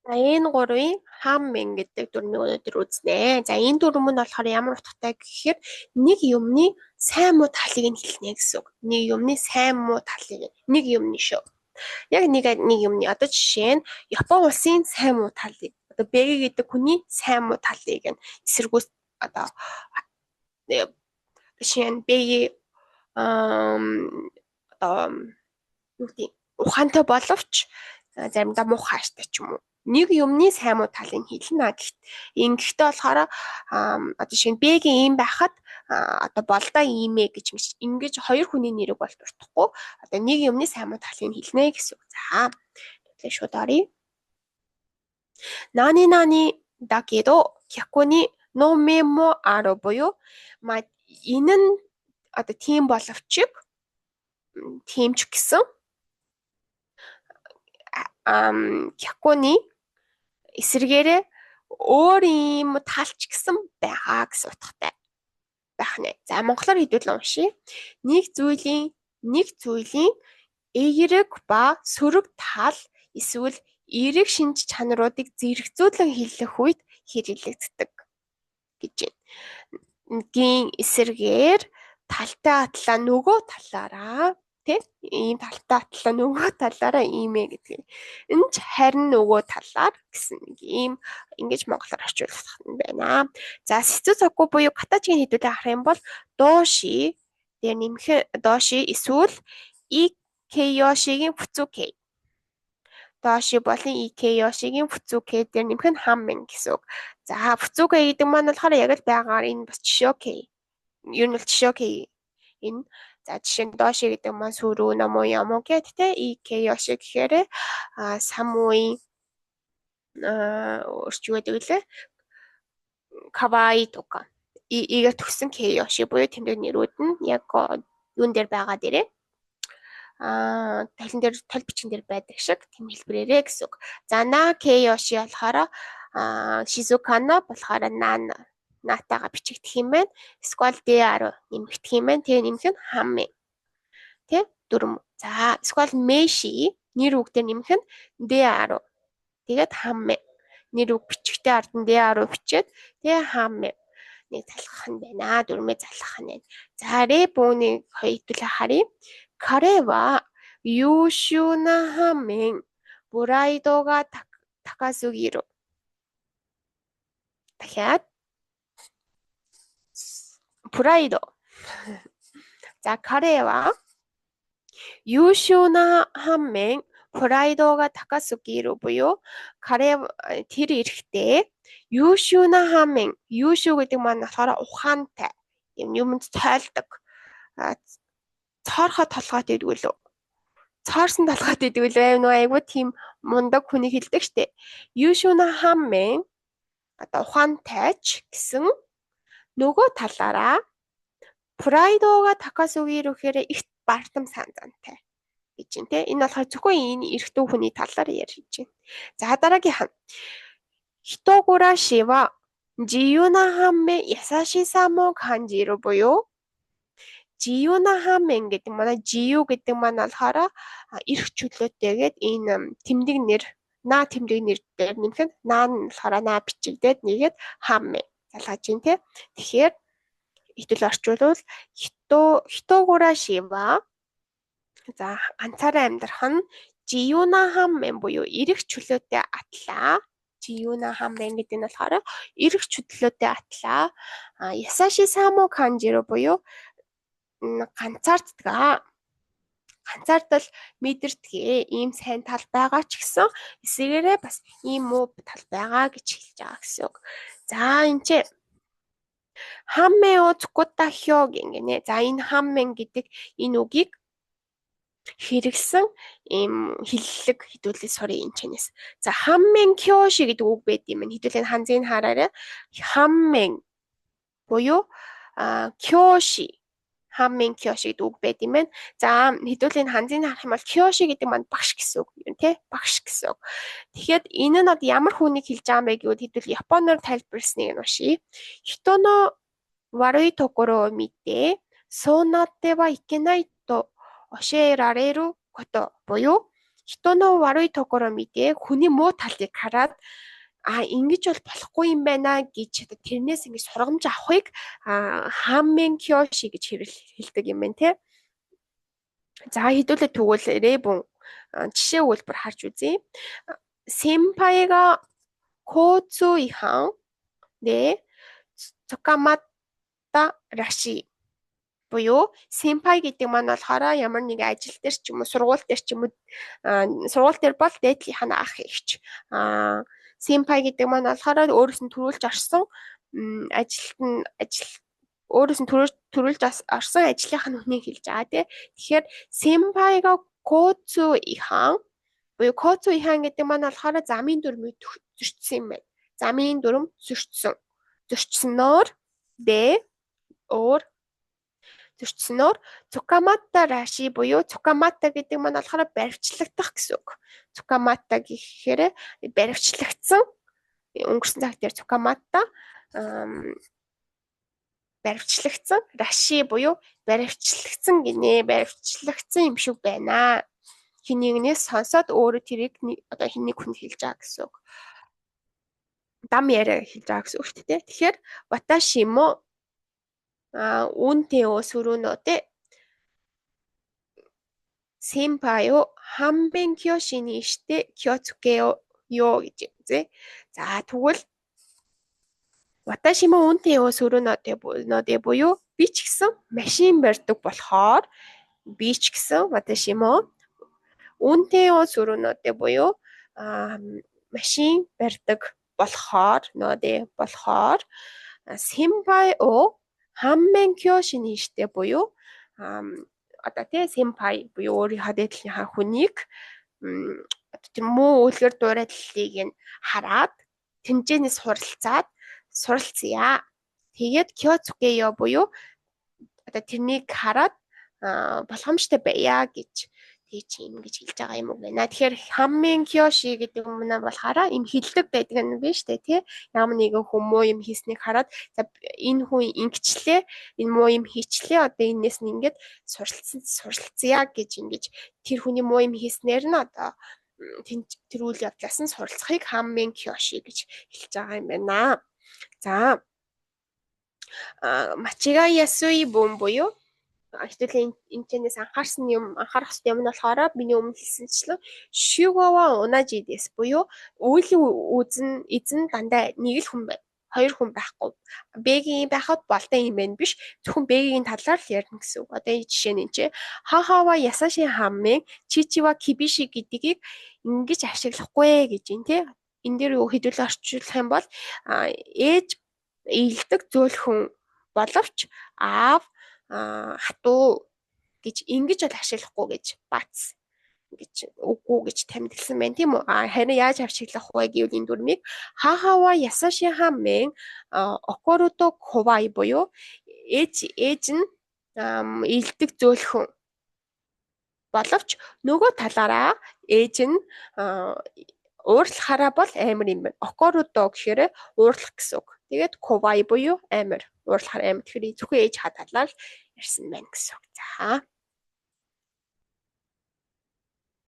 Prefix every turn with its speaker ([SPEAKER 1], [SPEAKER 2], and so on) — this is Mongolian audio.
[SPEAKER 1] За, энэ гурвын 反面 гэдэг дүрмийг өнөөдөр үзнэ. За, энэ дүрм нь болохоор ямар утгатай гэхээр нэг юмны сайн муу талыг нь хэлнэ гэсэн үг. Нэг юмны сайн муу талыг, нэг юмны шүү. Яг нэг нэг юмны, одоо жишээ нь Япон улсын сайн муу талыг, одоо Бэги гэдэг хүний сайн муу талыг нь эсэргүүц, одоо жишээ нь Бэги одоо юу гэдэг, ухаантай боловч заримдаа муухай ааштай ч юм уу, нэг юмны сайн муу талыг хэлнэ. Ингэхдээ болохоор одоо жишээ нь Б-гийн ийм байхад одоо болдоо ийм ээ гэж ингэж хоёр хүний нэрийг бол дуртахгүй, одоо нэг юмны сайн муу талыг хэлнэ гэсэн үг. За, тэгэхээр шууд оръё. 何々だけど逆にの面もある буюу ма энэ нь одоо тийм боловч тийм ч гэсэн 逆に эсрэгээрээ өөр ийм талч гэсэн байгаа гэсэн утгатай байх нэ. За, монголоор хэдүүл уншия. Нэг зүйлийн эерэг ба сөрөг тал эсвэл эерэг шинж чанаруудыг зэрэгцүүлэн хэлэх үед хэрэглэгддэг гэж байна. Гийн эсрэгээр талтай атлаа нөгөө талаараа, тий, ийм талтай атлаа нөгөө талаараа ийм ээ гэдэг. Энэ ч харин нөгөө талаар гэсэн нэг ийм ингэж монголоор орчуулах нь байна. За, 接続 буюу 形-гийн хэдүүлээ харах юм бол 動詞 дээр нэмэх 動詞 эсвэл い形容詞-гийн 複数形. 動詞 болон い形容詞-гийн 複数形 дээр нэмэх нь 反面 гэсэн үг. За, 複数形 гэдэг маань болохоор яг л байгаагаар энэ бас 辞書形. Ер нь бол 辞書形 энэ. За, жишээ нь 動詞 гэдэг маань する, 飲む, 読む гэт те, い形容詞 гэхээр 寒い, өрч юу гэдэг лээ? かわいい とか игээр төгссөн 形容詞 буюу тэмдэг нэрүүд нь яг юун дээр байгаа дээрээ толон дээр, тол бичин дээр байдаг шиг тийм хэлбэрээрээ гэсэн үг. За, な形容詞 болохоор 静かな болохоор な натаага бичигдэх юм байна. Эсвэл である нэмэгдэх юм байна. Тэгээ нэмэх нь 反面. Тэ дүрм. За, эсвэл 名詞 нэр үг дээр нэмэх нь である. Тэгээд 反面. Нэр үг бичгтээ ард нь である бичээд тэгээ 反面 нэг залгах нь байна. Дүрмээ залгах нь байна. За, 例文-ыг хоёрдулаа харъя. 彼は優秀な反面プライドが高すぎる. Дахиад プライド. За, 彼は優秀な反面プライドが高すぎる буюу 彼 тэр эрэгтэй 優秀な反面, 優秀 гэдэг маань болохоор ухаантай, юм юмд тойлдог, цоорхоо толгойт идэггүй лөө. Цоорсон толгойт идэггүй лөө, нөө айгуу тийм мундаг хүнийг хэлдэг штэ. 優秀な反面 одоо ухаантай ч гэсэн нөгөө талаараа プライドが高すぎる гэхээр их бардам санзантай гэж байна те. Энэ болохоор зөвхөн энэ эрэгтэй хүний талаар ярьж байна. За, дараагийнх нь 人殺しは自由な反面優しさも感じる буюу 自由な反面 гэдэг манай 自由 гэдэг маань болохоор эрх чөлөөтэйгээд энэ тэмдэг нэр, な тэмдэг нэр дээр нэмэх нь な нь болохоор な бичигдээд нэгээд 反面 залгаж байна те. Тэгэхээр хэдүүл орчуулвал 人殺しは, за, ганцаараа амьдрах нь 自由な反面 буюу эрх чөлөөтэй атлаа, 自由な反面 гэдэг нь болохоор эрх чөлөөтэй атлаа 優しさも感じる буюу ганцаарддаг, ганцаардал мэдэрдэг ийм сайн тал байгаа ч гэсэн эсрэгээрээ бас ийм муу тал байгаа гэж хэлж байгаа гэсэн үг. За, энэ ч 反面を使った表現 гинэ. За, энэ 反面 гэдэг энэ үгийг хэрэглэсэн ийм хэллэг хэдүүлээ сурыг энэ чанаас. За, 反面教師 гэдэг үг байд юм. Хэдүүлээ 漢字-ыг хараарай. 反面 буюу 教師, 反面教師 гэдэг үг байд юм байна. За, хэдүүлээ 漢字-ыг харах юм бол 教師 гэдэг маань багш гэсэн үг юм тий, багш гэсэн үг. Тэгэхээр энэ нь одоо ямар хүнийг хэлж байгаа юм бэ гэвэл хэдүүл японоор тайлбарласныг нь уншия. 人の悪いところを見てそうなってはいけないと教えられること буюу 人の悪いところを見てхүний муу талыг хараад а ингэж бол болохгүй юм байна гэж тэрнээс ингэж сургамж авахыг 反面教師 гэж хэлдэг юм байна те. За хэдүүлээ тэгвэл 例文 жишээ өгүүлбэр харж үзье. 先輩が交通違反で捕まったらしい буюу 先輩 гэдэг маань болохоор ямар нэгэн ажил дээр ч юм уу, сургууль дээр ч юм уу, сургууль дээр бол дээдлийнх нь ах эгч. 先輩 гэдэг маань болохоор өөрөөс нь түрүүлж орсон ажилт нь ажил өөрөөс нь түрүүлж орсон ажлынх нь хүнийг хэлж байгаа тий. Тэгэхээр 先輩が交通違反 буюу 交通違反 гэдэг маань болохоор замын дүрмийг зөрчсөн юм байна. Замын дүрэм зөрчсөн. Зөрчсөнөөр で өөр зөрчсөнөөр 捕まったらしい буюу 捕まった гэдэг маань болохоор баривчлагдах гэсэн үг. 捕まった гэхээр баривчлагдсан, өнгөрсөн цаг дээр 捕まった баривчлагдсан, らしい буюу баривчлагдсан гинэ, баривчлагдсан юм шиг байна. Хэн нэгнээс сонсоод өөрөө тэрийг одоо хэн нэг хүнд хэлж байгаа гэсэн үг. Дам яриа хэлж байгаа гэсэн үг шүү дээ. Тэгэхээр 私も運転をするので先輩を反面教師にして気をつけようгэж үзье. За тэгвэл 私も運転をするので буюу би ч гэсэн машин барьдаг болохоор би ч гэсэн 私も運転をするので буюу машин барьдаг болохоор ので болохоор 先輩を反面教師にして буюу одоо тий 先輩 буюу өөрийнхөө дээдлийнхаа хүнийг одоо тэр муу үлгэр дуурайллыг нь хараад тэнцэнээс суралцаад суралцъя. Тэгээд 気をつけよう буюу одоо тэрнийг хараад болгоомжтой байя гэж тэг чи юм гэж хэлж байгаа юм уу гэнэ. Тэгэхээр 反面教師 гэдэг юм нь болохоор юм хиллэг байдаг юм биш үү тий. Ямар нэгэн хүн муу юм хийснийг хараад за энэ хүн ингэчлээ, энэ муу юм хийчлээ, одоо энэс нь ингээд суралцсан суралцъя гэж ингэж тэр хүний муу юм хийснээр нь одоо тэр үйл явдлаас нь суралцахыг 反面教師 гэж хэлж байгаа юм байна. За 間違いやすい文 буюу хэдүүлээ энэ ч анхаарсан юм анхаарах хэрэгтэй юм нь болохоор миний өмнө хэлсэнчлэн 主語は同じです буюу үйлийн үзэн эзэн дандаа нэг л хүн байна. Хоёр хүн байхгүй. Б-гийн байхад болтой юм байна биш. Зөвхөн Б-гийн талаар л ярина гэсэн үг. Одоо энэ жишээ нь энэ 母は優しい反面父は厳しい гэдгийг ингэж ашиглахгүй гэж юм тий. Энэ дээр юу хэдүүлээ орчуулах юм бол ээж эелдэг зөөлхөн боловч аав хатуу гэж ингэж бол ашиглахгүй гэж бац гэж үгүй гэж тэмдэглэсэн байна тийм үү? А харин яаж ашиглах вэ гэвэл энэ дүрмийг 母は優しい反面怒ると怖い буюу ээж нь эелдэг зөөлхөн боловч нөгөө талаараа ээж нь уурлахаараа бол амар юм байна. 怒ると гэхээр уурлах гэсэн үг. Тэгээд 怖い буюу амар, уурлахаар амар. Тэгэхээр зөвхөн ээж хаа талаар ярьсан байна гэсэн үг. За.